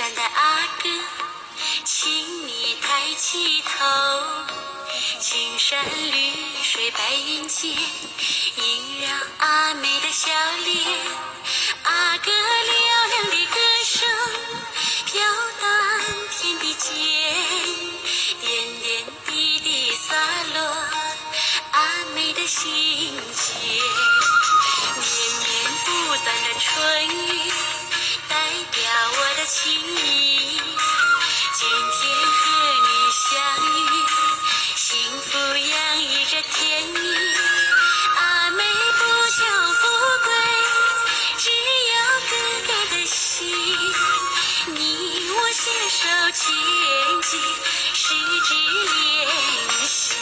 山的阿哥，请你抬起头，青山绿水白云间，萦绕阿妹的笑脸。阿哥嘹亮的歌声飘荡天地间，点点滴滴洒落 阿妹的心间。绵绵不断的春雨，代表我的情意。今天和你相遇，幸福洋溢着甜蜜。阿妹不求富贵，只要哥哥的心。你我携手前进，十指连心。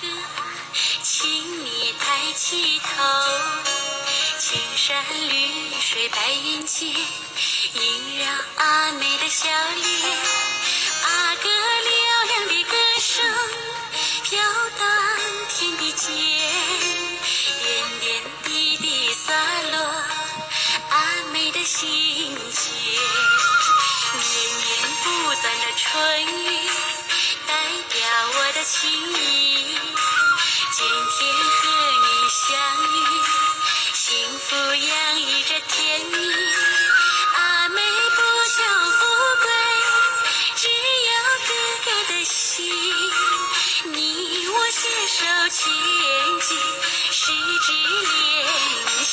哥，请你抬起头，青山绿水白云间，萦绕阿妹的笑脸。阿哥嘹亮的歌声飘荡天地间，点点滴滴洒落 阿妹的心间。绵绵不断的春雨，代表我的情意。今天和你相遇，幸福洋溢着甜蜜。阿妹不求富贵，只要哥哥的心。你我携手前进，十指连心。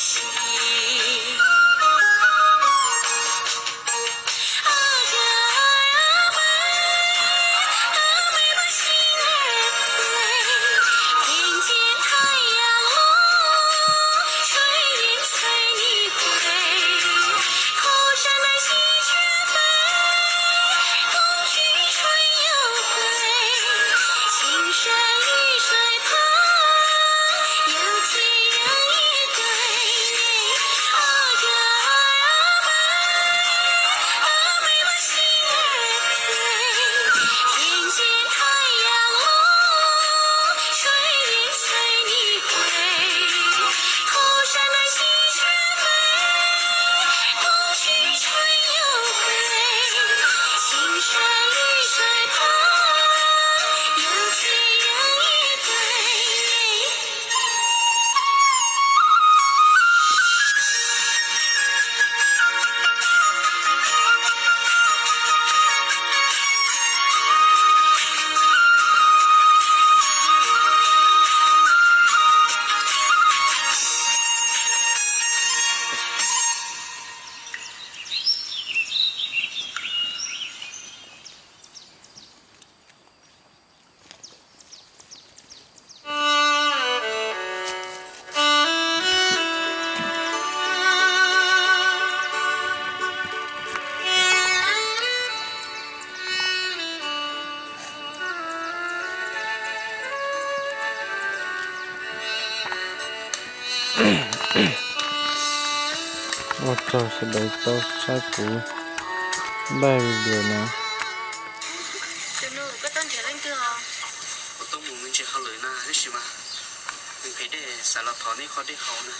Ua tsaug sawv daws tau saib kuv live video no. Kuv tuaj mus me ntsis hauj lwm na, tab sis mas nws phem dej, xav los thov neb qhov dej haus na.